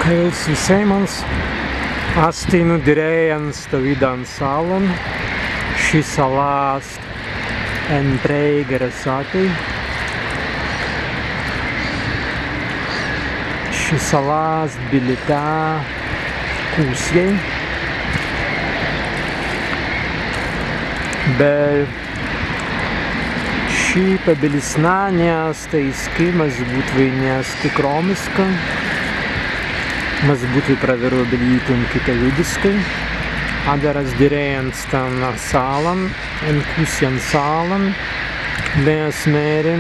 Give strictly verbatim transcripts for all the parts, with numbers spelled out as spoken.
Kaīls wisēimans, as teinū dirēi en stawīdan salan. Ši sala ast en Prēigaras attei. Ši sala ast bilītā kusjai. Be ši pabilīsna ni ast aiski, mazzi būtwei ni ast tikrōmiska, mazzi būtwei prawerru bilītun kitawīdiskai. Adder as dirēi en stan salan, en kusjan salan, be as mēri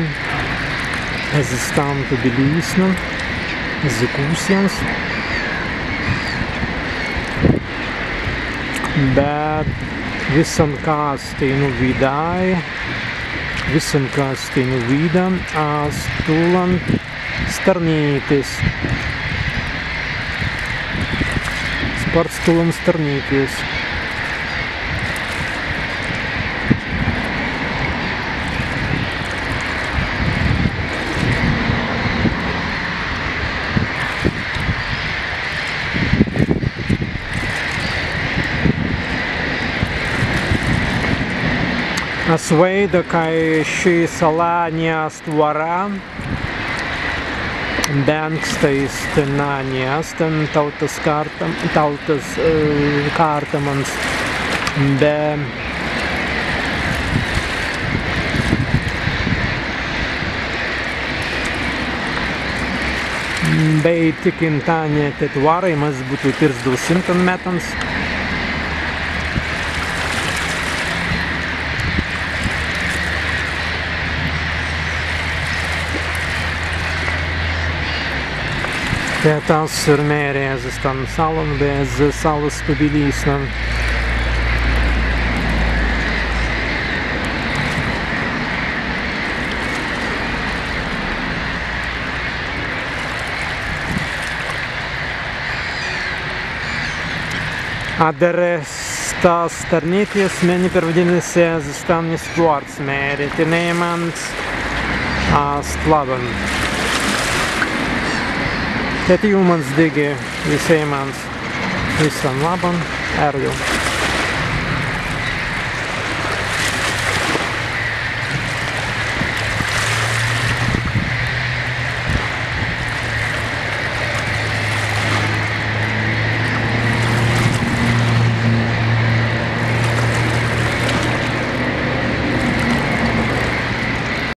ezze stan pabilīsnan, ezze kusjans. Be wissan, kas teinū widāi, wissan, kas teinū widāi, ast tūlan starnītis. Spārts tūlan starnītis. As waīda, kāi ši sala ni ast wāra, be ankstāi tenā ni ast en tāutas kārtam-, tāutas, e, kārtamans, be Bēi tikrintāni tēt wārai, mazzi būtwei pirzdau simtan mettans. Tēt as ir mēri ezze stan salan be ezze salas pabilīsnan. Adder stas starnītis mennei perwaidinna si ezze stan ni spārts mēri, tenēimans ast labban. Tēt jūmans dīgi, wisēimans wissan labban, ērdiw.